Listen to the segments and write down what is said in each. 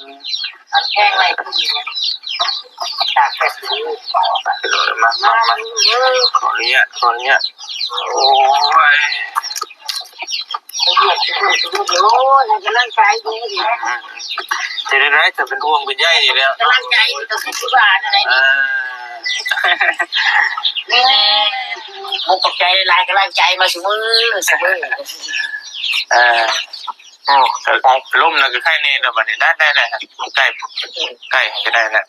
ອັນແພງໄວ້ຜູ້ນີ້ ຕາກແບບນີ້ ມາ ມາ ມາ ຂໍອະນຸຍາດ ຂໍອະນຸຍາດ ໂອ້ຍ ໃຫ້ກຳລັງໃຈດີ ເຮັດຈັ່ງໃດ ຈະເປັນຫ່ວງເປັນໃຍນີ້ແຫຼະ ກຳລັງໃຈກໍຄືຊິວ່ານັ້ນແຫຼະ ເອີ ແມ່ນ ຂອບໃຈຫຼາຍໆ ກຳລັງໃຈມາຊຸມື້ ຊຸມື້ ເອີ ເອົາ ໄປ ໄປ ລົມແລ້ວກໍໄຄແດ່ແລ້ວບັດນີ້ ໄດ້ ໄດ້ ໄດ້ ໃກ້ ໃກ້ກໍໄດ້ແລ້ວ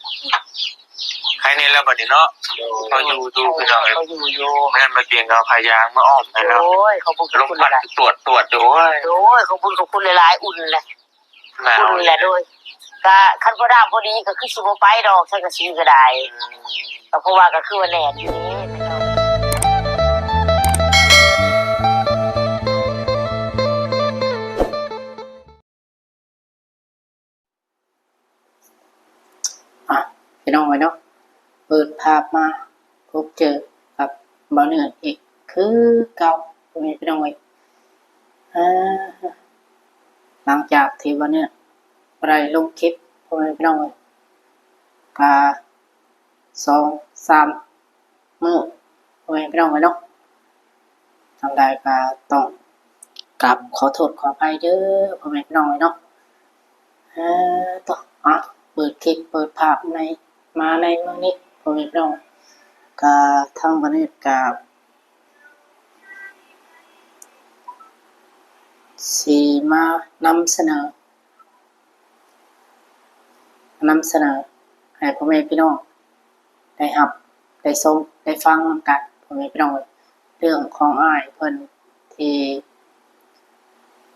ໄຄແດ່ແລ້ວບັດນີ້ເນາະ ໂດຍ ພໍຢູ່ຢູ່ພີ່ນ້ອງເອີຍ ພໍຢູ່ຢູ່ ແມ່ນ ມາກຽງກໍເອົາຜ້າຢາງມາອ້ອມໃຫ້ແລ້ວ ໂອ້ຍ ຂອບຄຸນ ຂອບຄຸນຫຼາຍໆ ລົມພັດຕວດໆຢູ່ ໂອ້ຍ ໂອ້ຍ ຂອບຄຸນ ຂອບຄຸນຫຼາຍໆ ອຸ່ນແຫຼະ ໜາວ ອຸ່ນແຫຼະ ໂດຍ ກະຄັນພໍດາມພໍດີກໍຄືຊິບໍ່ໄປດອກ ສັງກະສີກໍໄດ້ ອືມ ກໍເພາະວ່າກໍຄືວ່າແໜ້ນຢູ່ນີ້ ອ່ະ ພີ່ນ້ອງເອີຍເນາະ ເປີດພາບມາພົບເຈີກັບບ່າວເນີດອີກຄືເກົ່າ ພໍ່ແມ່ພີ່ນ້ອງເອີຍ ອ່າ ຫຼັງຈາກທີ່ບ່າວເນີດບໍ່ໄດ້ລົງຄລິບ ພໍ່ແມ່ພີ່ນ້ອງເອີຍ ກະສອງສາມ ມື້ ພໍ່ແມ່ພີ່ນ້ອງເອີຍເນາະ ຈັ່ງໃດກໍຕ້ອງກາບຂໍໂທດຂໍອະໄພເດີ ພໍ່ແມ່ພີ່ນ້ອງເອີຍເນາະ ເອີ ຕ້ອງ ອ່ະ ເປີດຄລິບເປີດພາບໃນ ມາໃນມື້ນີ້ ພໍ່ແມ່ພີ່ນ້ອງ ກໍທາງບ່າວເນີດກໍຊິມານຳສະເໜີ ນຳສະເໜີໃຫ້ພໍ່ແມ່ພີ່ນ້ອງໄດ້ຮັບ ໄດ້ຊົມ ໄດ້ຟັງນຳກັນ ພໍ່ແມ່ພີ່ນ້ອງເອີຍ ເລື່ອງຂອງອ້າຍເພິ່ນທີ່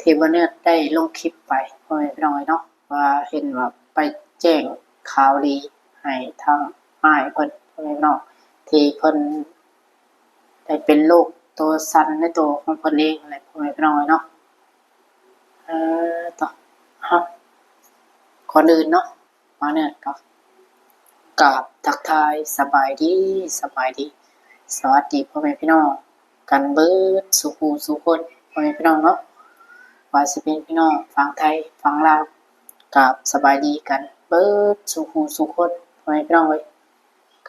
ທີ່ບ່າວເນີດໄດ້ລົງຄລິບໄປ ພໍ່ແມ່ພີ່ນ້ອງເອີຍເນາະ ວ່າເຫັນວ່າໄປແຈ້ງຂ່າວດີໃຫ້ທາງອ້າຍເພິ່ນ ພໍ່ແມ່ພີ່ນ້ອງ ທີ່ເພິ່ນໄດ້ເປັນໂລກໂຕສັ່ນໃນໂຕຂອງເພິ່ນເອງນັ້ນແຫຼະ ພໍ່ແມ່ພີ່ນ້ອງເອີຍເນາະ. ເອີ ຕໍ່ ເຮົາ ກ່ອນອື່ນເນາະ ມາແນະກໍກາບທັກທາຍສະບາຍດີ ສະບາຍດີ ສະຫວັດດີພໍ່ແມ່ພີ່ນ້ອງກັນເບິດສູ່ຜູ້ສູ່ຄົນ ພໍ່ແມ່ພີ່ນ້ອງເນາະ ວ່າຊິເປັນພີ່ນ້ອງຝັ່ງໄທຝັ່ງລາວ ກາບສະບາຍດີກັນເບິດສູ່ຜູ້ສູ່ຄົນ ພໍ່ແມ່ພີ່ນ້ອງເອີຍ.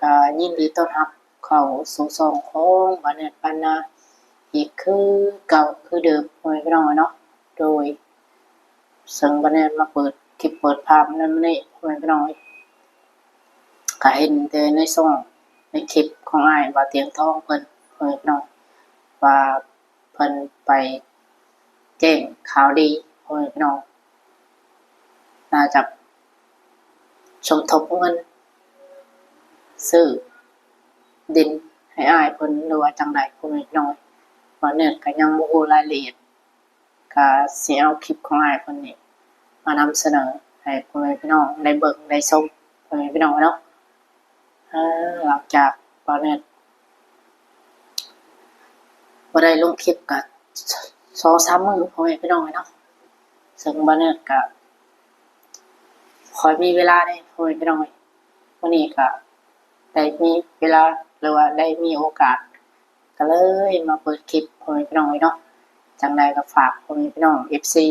ກະຍິນດີຕ້ອນຮັບເຂົ້າສູ່ຊ່ອງຂອງບ່າວເນີດບ້ານນາອີກຄືເກົ່າຄືເດີມ ພໍ່ແມ່ພີ່ນ້ອງເນາະ. ໂດຍ ເຊິ່ງບ່າວເນີດມາເປີດຄລິບເປີດພາບໃນມື້ນີ້ ພໍ່ແມ່ພີ່ນ້ອງເອີຍ ກະເຫັນແຕ່ໃນຊ່ອງໃນຄລິບຂອງອ້າຍບ່າວຕຽງທອງເພິ່ນ ພໍ່ແມ່ພີ່ນ້ອງ ວ່າເພິ່ນໄປແຈ້ງຂ່າວດີ ພໍ່ແມ່ພີ່ນ້ອງ ໜ້າຈະສົມທົບເງິນຊື້ດິນໃຫ້ອ້າຍເພິ່ນ ຫຼືວ່າຈັ່ງໃດ ພໍ່ແມ່ພີ່ນ້ອງ. ບ່າວເນີດກໍຍັງບໍ່ຮູ້ລາຍລະອຽດ ກໍຊິເອົາຄລິບຂອງອ້າຍເພິ່ນນີ້ມານຳສະເໜີໃຫ້ພໍ່ແມ່ພີ່ນ້ອງໄດ້ເບິ່ງໄດ້ຊົມ ພໍ່ແມ່ພີ່ນ້ອງເນາະ. ເອີ ຫຼັງຈາກບ່າວເນີດບໍ່ໄດ້ລົງຄລິບກະສອງສາມມື້ ພໍ່ແມ່ພີ່ນ້ອງເນາະ ເຊິ່ງບ່າວເນີດກະບໍ່ຄ່ອຍມີເວລາເດ້ ພໍ່ແມ່ພີ່ນ້ອງເອີຍ. ມື້ນີ້ກະໄດ້ມີເວລາ ຫຼືວ່າໄດ້ມີໂອກາດ ກໍເລີຍມາເປີດຄລິບ ພໍ່ແມ່ພີ່ນ້ອງເອີຍເນາະ. ຈັ່ງໃດກໍຝາກພໍ່ແມ່ພີ່ນ້ອງເອັຟຊີ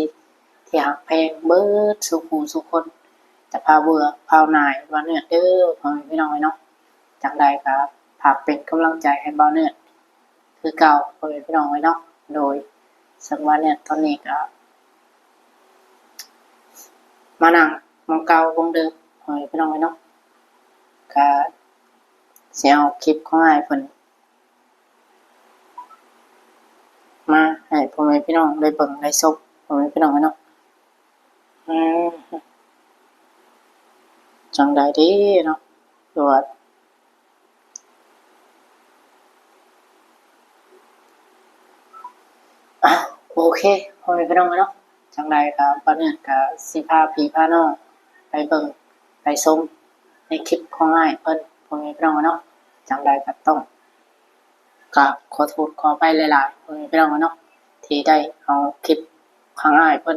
ທີ່ຮັກແພງເບິດສູ່ຜູ້ສູ່ຄົນ ຈະພາເບື່ອພາວໜ່າຍບ່າວເນີດເດີ ພໍ່ແມ່ພີ່ນ້ອງເອີຍເນາະ. ຈັ່ງໃດກໍຝາກເປັນກຳລັງໃຈໃຫ້ບ່າວເນີດຄືເກົ່າ ພໍ່ແມ່ພີ່ນ້ອງເອີຍເນາະ. ໂດຍ ເຊິ່ງບ່າວເນີດຕອນນີ້ກໍມານັ່ງໝ່ອງເກົ່າໝ່ອງເດີມ ພໍ່ແມ່ພີ່ນ້ອງເອີຍເນາະ. ກໍຊິເອົາຄລິບຂອງອ້າຍເພິ່ນ ມາໃຫ້ພໍ່ແມ່ພີ່ນ້ອງໄດ້ເບິ່ງໄດ້ຊົມ ພໍ່ແມ່ພີ່ນ້ອງເນາະ. ອືມ ຈັ່ງໃດເດເນາະ ຄືວ່າ ອ່ະ ໂອເຄ ພໍ່ແມ່ພີ່ນ້ອງເນາະ. ຈັ່ງໃດກໍ ບ່າວເນີດກໍຊິພາພີ່ພານ້ອງໄປເບິ່ງໄປຊົມໃນຄລິບຂອງອ້າຍເພິ່ນ ພໍ່ແມ່ພີ່ນ້ອງເນາະ. ຈັ່ງໃດກໍຕ້ອງ ກະຂໍໂທດຂໍອະໄພຫຼາຍໆ ພໍ່ແມ່ພີ່ນ້ອງເນາະ ທີ່ໄດ້ເອົາຄລິບຂອງອ້າຍເພິ່ນ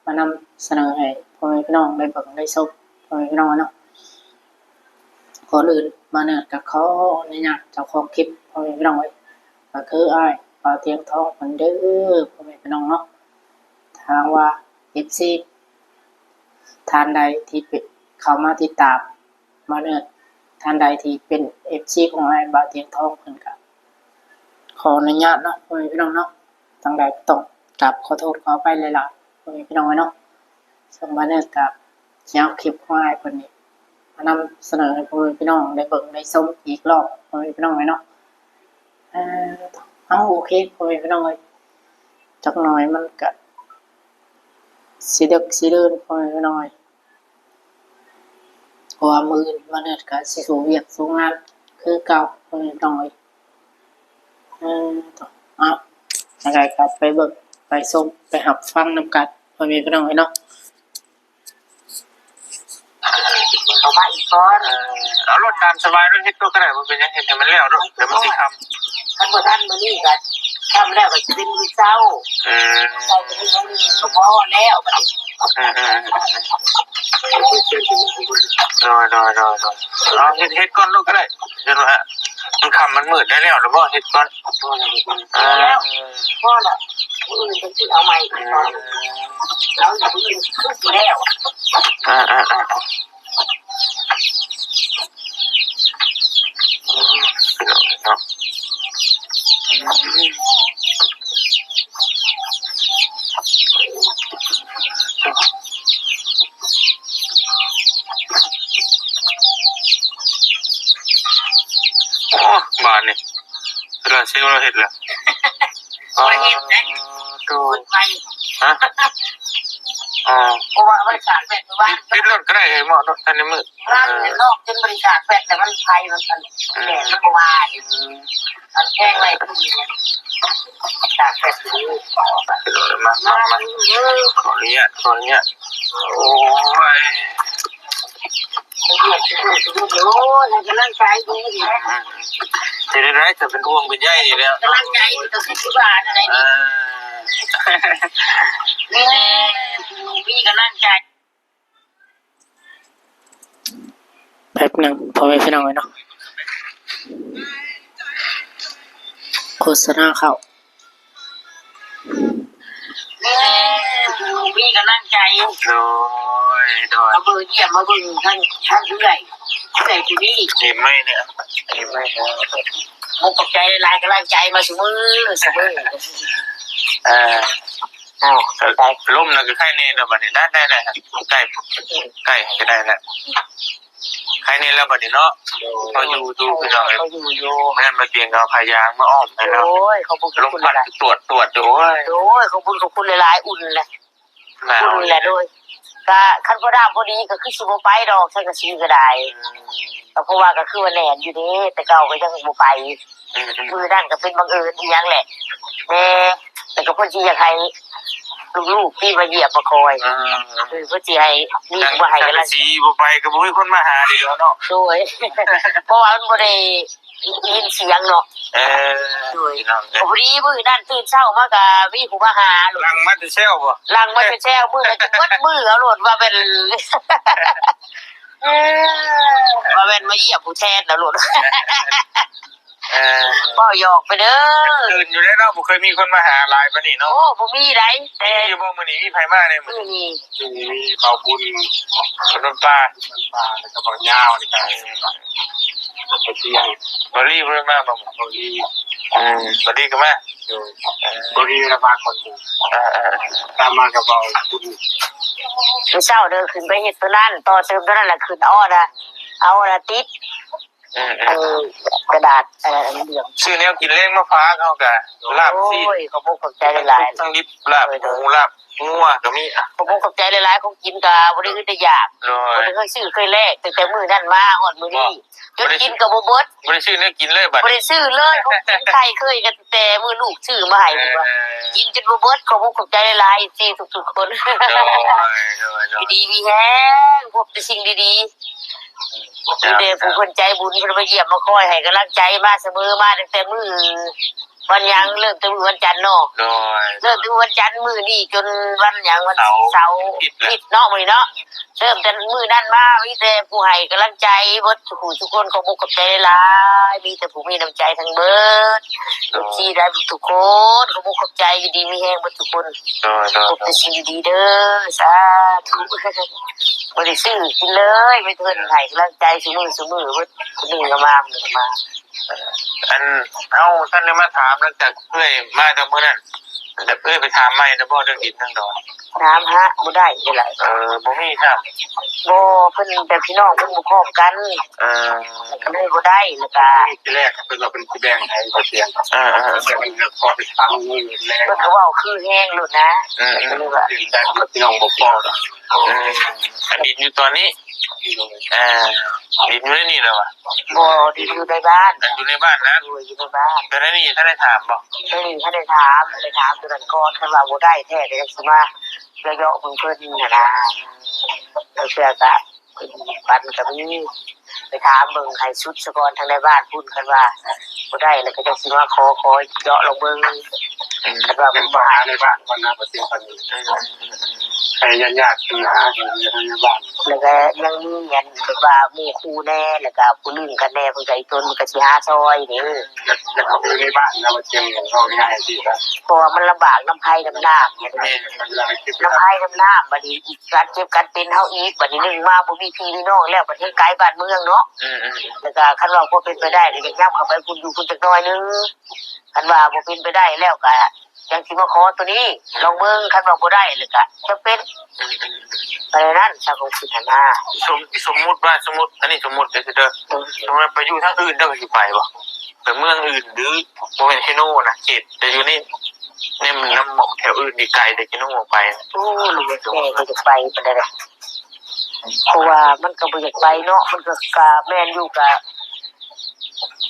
ມານຳສະເໜີໃຫ້ພໍ່ແມ່ພີ່ນ້ອງໄດ້ເບິ່ງໄດ້ຊົມ ພໍ່ແມ່ພີ່ນ້ອງເນາະ. ກ່ອນອື່ນ ບ່າວເນີດກໍຂໍອະນຸຍາດເຈົ້າຂອງຄລິບ ພໍ່ແມ່ພີ່ນ້ອງເອີຍ ກໍຄືອ້າຍບ່າວຕຽງທອງເພິ່ນເດີ ພໍ່ແມ່ພີ່ນ້ອງເນາະ. ຖ້າຫາກວ່າເອັຟຊີ ທ່ານໃດທີ່ເປັນ ເຂົ້າມາຕິດຕາມບ່າວເນີດ ທ່ານໃດທີ່ເປັນເອັຟຊີຂອງອ້າຍບ່າວຕຽງທອງ ເພິ່ນກະຂໍອະນຸຍາດເນາະ ພໍ່ແມ່ພີ່ນ້ອງເນາະ, ທາງໃດກໍຕ້ອງກາບຂໍໂທດຂໍອະໄພຫຼາຍໆ ພໍ່ແມ່ພີ່ນ້ອງເອີຍເນາະ. ເຊິ່ງບ່າວເນີດກະຊິເອົາຄລິບຂອງອ້າຍເພິ່ນນີ້ມານຳສະເໜີໃຫ້ພໍ່ແມ່ພີ່ນ້ອງໄດ້ເບິ່ງໄດ້ຊົມອີກລອບ ພໍ່ແມ່ພີ່ນ້ອງເອີຍເນາະ. ເອີ ເອົາ ໂອເຄ ພໍ່ແມ່ພີ່ນ້ອງເອີຍ, ຈັກໜ່ອຍມັນກະຊິເດິກຊິເດີນ ພໍ່ແມ່ພີ່ນ້ອງເອີຍ, ເພາະວ່າມື້ອື່ນມາເນີດກະຊິສູ່ວຽກສູ່ງານຄືເກົ່າ ພໍ່ແມ່ພີ່ນ້ອງເອີຍ. ເອີ ເອົາ ຈັ່ງໃດກໍໄປເບິ່ງໄປຊົມໄປຮັບຟັງນຳກັນ ພໍ່ແມ່ພີ່ນ້ອງເອີຍເນາະ. ເຂົ້າມາອີກກ່ອນ ເອີ ເອົາໂລດຕາມສະບາຍໂລດ ເຮັດໂຕກໍໄດ້ ບໍ່ເປັນຫຍັງ ເຮັດໃຫ້ມັນແລ້ວໂລດ ດຽວມັນຊິຄ່ຳ. ຄັນບໍ່ທັນມື້ນີ້ກໍຄ່ຳແລ້ວກໍຊິເປັນມື້ເຊົ້າ. ເອີ ເຊົ້າກໍມີເທົ່ານີ້ກໍພໍແລ້ວບັດນີ້. ເອີ ເອີ ເອີ ໂດຍ ໂດຍ ໂດຍ ໂດຍ ເອົາເຮັດ ເຮັດກ່ອນໂລດກໍໄດ້ ຈົນວ່າ ມັນຄ່ຳມັນມືດໄດ້ແລ້ວ ແລ້ວບໍ່ເຮັດກ່ອນ. ພໍແລ້ວ ເອີ ພໍແລ້ວ ມື້ອື່ນຈັ່ງຊິເອົາໃໝ່ອີກກ່ອນ. ເອີ ເອົາມື້ອື່ນຄືຊິແລ້ວ. ເອີ ເອີ ເອີ ເອີ ພີ່ນ້ອງເນາະ. ໂອ້ ບາດນີ້ ໂຊລາເຊວເຮົາເຮັດແລ້ວ. ບໍ່ເຮັດໄດ້ ອໍ ໂດຍ ເປີດໄຟ. ຮະ? ອໍ ເພາະວ່າມັນສາກແບດ ຄືວ່າ ປິດ ປິດລົດກໍໄດ້ ເອີ ເໝາະເນາະ ທັນໃນມື້ ວາງເງິນນອກຈົນບໍລິຈາກແບດ ແລ້ວມັນໄຟ ມັນ ອັນ ອືມ ແດດມັນບໍ່ວ່າ ອັນແພງໄວ້ຄື ຈາກແບດຄື ມາ ມາ ມາ ມາ ເອີ ຂໍອະນຸຍາດ ຂໍອະນຸຍາດ. ໂອ້ຍ ໂອ້ຍ ໃຫ້ກຳລັງໃຈດີແຫຼະ. ເຮັດໄດ້ ຈະເປັນຫ່ວງເປັນໃຍນີ້ແຫຼະ ກຳລັງໃຈກໍຄືຊິວ່ານັ້ນແຫຼະ. ເອີ ມີກຳລັງໃຈ. ແປັບໜຶ່ງ ພໍ່ແມ່ພີ່ນ້ອງເອີຍເນາະ, ໂຄສະນາເຂົ້າ. ມີກຳລັງໃຈ ໂດຍ ໂດຍ ມາເບິ່ງ ຢ້ຽມມາເບິ່ງທາງ ທາງເອື້ອຍ ເອື້ອຍຜູ້ນີ້ ເຫັນໄໝເນຍ ເຫັນໄໝ. ຂອບໃຈຫຼາຍໆ ກຳລັງໃຈມາຊຸມື້ ຊຸມື້. ເອີ ອ້າວ ລົມແລ້ວກໍໄຄແດ່ແລ້ວບັດນີ້ ໄດ້ ໄດ້ ໄດ້ ໃກ້ ໃກ້ກໍໄດ້ແລ້ວ ໄຄແດ່ແລ້ວບັດນີ້ເນາະ. ໂດຍ ພໍຢູ່ຢູ່ ພີ່ນ້ອງເອີຍ ພໍຢູ່ຢູ່. ແມ່ນ ບໍ່ຕຽງກໍເອົາຜ້າຢາງມາອ້ອມໃຫ້ແລ້ວ. ໂອ້ຍ ຂອບຄຸນ ລົມພັດ ຂອບຄຸນຫຼາຍໆ ຕວດ ຕວດຢູ່. ໂອ້ຍ ໂດຍ ຂອບຄຸນ ຂອບຄຸນຫຼາຍໆ ອຸ່ນແຫຼະ ໜາວ ອຸ່ນແຫຼະ. ໂດຍ ກະຄັນພໍດາມພໍດີກໍຄືຊິບໍ່ໄປດອກ ສັງກະສີກໍໄດ້. ອືມ ກໍເພາະວ່າກໍຄືວ່າແໜ້ນຢູ່ເດ້ ແຕ່ເກົ່າກໍຍັງບໍ່ໄປ. ອືມ ມື້ນັ້ນກໍເປັນບັງເອີນອີ່ຫຍັງແຫຼະ ແນ່ ແລ້ວກໍເພິ່ນຊິຢາກໃຫ້ລູກໆ ທີ່ມາຢ້ຽມມາຄອຍ. ອືມ ເອີ ເພິ່ນຊິໃຫ້ມີຜູ້ມາໃຫ້ກຳລັງໃຈ. ສັງກະສີບໍ່ໄປກໍບໍ່ມີຄົນມາຫາດີແລ້ວເນາະ. ໂດຍ ເພາະວ່າມັນບໍ່ໄດ້ຍິນສຽງເນາະ. ເອີ ໂດຍ ພີ່ນ້ອງເອີຍ ພໍດີມື້ນັ້ນຕື່ນເຊົ້າມາກໍມີຜູ້ມາຫາໂລດ. ຫຼັ່ງມາແຕ່ແຊວບໍ່? ຫຼັ່ງມາແຕ່ແຊວ ມື້ນັ້ນຈົນໝົດມື້ເອົາໂລດ ວ່າແມ່ນ ວ່າແມ່ນມາຢ້ຽມຜູ້ແທນເອົາໂລດ. ເອີ ເວົ້າຫຍອກໄປເດີ. ຕື່ນຢູ່ເດ້ເນາະ ບໍ່ເຄີຍມີຄົນມາຫາຫຼາຍປານນີ້ເນາະ. ໂອ້ ບໍ່ມີໃດ. ແຕ່ມີຢູ່ບໍ່ມື້ນີ້ ມີໃຜມາແດ່ມື້ນີ້? ມື້ນີ້ມີບ່າວບຸນ ຄົນບ້ານປ່າ ແລ້ວກໍບ່າວຍາວ ນີ້ກໍບ່າວຕຽງ. ບ່າວລີບໍ່ໄດ້ມາບໍ່? ບ່າວລີ ອືມ ບ່າວລີກໍມາ. ໂດຍ ເອີ ບໍ່ມີລະມາຄົນໜຶ່ງ. ເອີໆໆ ຕາມມາກັບເວົ້າບຸນ. ມື້ເຊົ້າເດີ ຂຶ້ນໄປເຮັດໂຕນັ້ນ ຕໍ່ເຕີມໂຕນັ້ນ ລະຂຶ້ນເອົາອັນນະ ເອົາອັນນະຕິດ ອືມໆ ອັນກະດາດ ອັນນັ້ນ ອັນເຫຼືອງ. ຊື້ແນວກິນແລງມາຝາກເຮົາກະ ລາບຊີ້ນ. ໂອ້ຍ ຂອບອົກຂອບໃຈຫຼາຍໆ ທັງດິບ ລາບໝູ ລາບງົວກໍມີ. ຂອບອົກຂອບໃຈຫຼາຍໆ ຂອງກິນກະບໍ່ໄດ້ອຶດໄດ້ຢາກ. ໂດຍ ບໍ່ໄດ້ເຄີຍຊື້ເຄີຍແລກ ຕັ້ງແຕ່ມື້ນັ້ນມາຮອດມື້ນີ້. ບໍ່ ຈົນກິນກໍບໍ່ເບິດ. ບໍ່ໄດ້ຊື້ແນວກິນເລີຍບັດ ບໍ່ໄດ້ຊື້ເລີຍ. ຂອງກິນໄຂ່ເຄີຍກັນແຕ່ມື້ລູກຊື້ມາໃຫ້. ເອີ ກິນຈົນບໍ່ເບິດ. ຂອບອົກຂອບໃຈຫຼາຍໆ ເອັຟຊີທຸກໆຄົນ. ໂດຍ ໂດຍ ໂດຍ ຢູ່ດີມີແຮງ ພົບແຕ່ສິ່ງດີໆ. ເຈົ້າ ມີແຕ່ຜູ້ເພິ່ນໃຈບຸນ ເພິ່ນມາຢ້ຽມມາຄອຍ ໃຫ້ກຳລັງໃຈມາສະເໝີ ມາຕັ້ງແຕ່ມື້ ວັນຫຍັງ ເລີ່ມແຕ່ມື້ວັນຈັນເນາະ ໂດຍ ເລີ່ມແຕ່ມື້ວັນຈັນ ມື້ນີ້ຈົນວັນຫຍັງ ວັນເສົາ ເສົາ ອາທິດແລ້ວ ອາທິດເນາະ ມື້ນີ້ເນາະ ເລີ່ມແຕ່ມື້ນັ້ນມາ ມີແຕ່ຜູ້ໃຫ້ກຳລັງໃຈເບິດທຸກຜູ້ທຸກຄົນ ຂອບອົກຂອບໃຈຫຼາຍໆ ມີແຕ່ຜູ້ມີນ້ຳໃຈທັງເບິດ ໂດຍ ເອັຟຊີ ໄດ້ທຸກຄົນ ຂອບອົກຂອບໃຈ ຢູ່ດີມີແຮງເບິດທຸກຄົນ ໂດຍໆໆ ພົບແຕ່ສິ່ງດີໆເດີ ສາທຸ ບໍ່ໄດ້ຊື້ກິນເລີຍ ມີແຕ່ເພິ່ນໃຫ້ກຳລັງໃຈຊຸມື້ ຊຸມື້ເບິດ ຄົນໜຶ່ງກໍມາ ຄົນໜຶ່ງກໍມາ. ອັນ ເຮົາທັນໄດ້ມາຖາມ ຫຼັງຈາກເອື້ອຍມາແຕ່ມື້ນັ້ນ ແບບເອື້ອຍໄປຖາມໃໝ່ແລ້ວບໍ່ ເລື່ອງດິນເລື່ອງດອນ? ຖາມຫາບໍ່ໄດ້ເລີຍ ເອີ ບໍ່ມີຊ້ຳ ບໍ່ ເພິ່ນແບບພີ່ນ້ອງເພິ່ນບໍ່ພ້ອມກັນ ເອີ ກໍເລີຍບໍ່ໄດ້ ແລ້ວກໍທີແລກເພິ່ນວ່າເພິ່ນຊິແບ່ງໃຫ້ບໍ່ສຽງ ເອີໆໆ ແຕ່ມັນກໍຂໍໄປຖາມມື້ແລງ ເພິ່ນກໍເວົ້າຄືແຮງໂລດນະ ເອີໆ ກໍເລີຍວ່າ ເປັນໃຈກັບພີ່ນ້ອງບໍ່ພໍ ເອີ ອັນດິນຢູ່ຕອນນີ້ ເອີ ດິນຢູ່ໃນນີ້ແລ້ວຫວາ? ບໍ່ ດິນຢູ່ໃນບ້ານ ອັນຢູ່ໃນບ້ານນະ ໂດຍ ຢູ່ໃນບ້ານ ແຕ່ໃນນີ້ທ່ານໄດ້ຖາມບໍ່? ໃນນີ້ທ່ານໄດ້ຖາມ ໄດ້ຖາມຕົວນັ້ນກ່ອນ ຄັນວ່າບໍ່ໄດ້ແທ້ກໍຈັ່ງຊິມາເຍາະໆເບິ່ງເພິ່ນຫັ້ນນະ ລາງເທື່ອກໍເພິ່ນປັນກໍມີ ໄປຖາມເບິ່ງໃຫ້ສຸດສາກ່ອນ ທາງໃນບ້ານພຸ້ນ ຄັນວ່າບໍ່ໄດ້ແລ້ວກໍຈັ່ງຊິມາຂໍ ຂໍເຍາະລອງເບິ່ງ ອືມ ຄັນວ່າເພິ່ນບໍ່ໃຫ້ ໃນບ້ານກ່ອນນະ ບໍ່ເຕັມປານນີ້ ອືມ ໃຫ້ຍາດໆ ຂຶ້ນຫາຢູ່ໃນບ້ານ ແລ້ວກໍຍັງມີອັນແບບວ່າໝູ່ຄູ່ແດ່ ແລ້ວກໍຜູ້ລຶ້ງກັນແດ່ ເພິ່ນກໍອີຕົນກໍຊິຫາຊ່ອຍເດ້ ຢາກ ຢາກເຂົ້າໄປຢູ່ໃນບ້ານນະ ວ່າຈັ່ງເວົ້າງ່າຍໆ ຊິ ເພາະວ່າມັນລຳບາກນຳໄພນຳນ້ຳ ແມ່ນ ນຳໄພນຳນ້ຳ ບັດນີ້ການເຈັບການເປັນເຮົາອີກ ບັດນີ້ໜຶ່ງມາບໍ່ມີພີ່ມີນ້ອງແລ້ວ ບັດແຮ່ງໄກບ້ານເມືອງເນາະ ອືມໆໆ ແລ້ວກໍຄັນວ່າພໍເປັນໄປໄດ້ກໍຢາກຍັບເຂົ້າໄປພຸ້ນ ຢູ່ພຸ້ນຈັກໜ້ອຍໜຶ່ງ ຄັນວ່າບໍ່ເປັນໄປໄດ້ແລ້ວກໍ ຈັ່ງຊິມາຂໍໂຕນີ້ ລອງເບິ່ງ ຄັນວ່າບໍ່ໄດ້ແລ້ວກະຈຳເປັນ ອືມໆໆ ປານນັ້ນ ຊາວຄວາມຄິດຫັ້ນນາ ສົມ ສົມມຸດວ່າ ສົມມຸດ ອັນນີ້ສົມມຸດເດີ ອືມ ສົມມຸດວ່າໄປຢູ່ທາງອື່ນ ເຈົ້າກໍຊິໄປບໍ່? ໄປເມືອງອື່ນ ຫຼືບໍ່ແມ່ນເຊໂນນະ ເຂດ ແຕ່ຢູ່ໃນ ໃນນຳໝ່ອງແຖວອື່ນ ທີ່ໄກແຕ່ເຊໂນອອກໄປ ໂອ້ ລູກແມ່ກໍຢາກໄປປານໃດເດ ເພາະວ່າມັນກໍບໍ່ຢາກໄປເນາະ ມັນກໍ ກະແມ່ນຢູ່ ກະ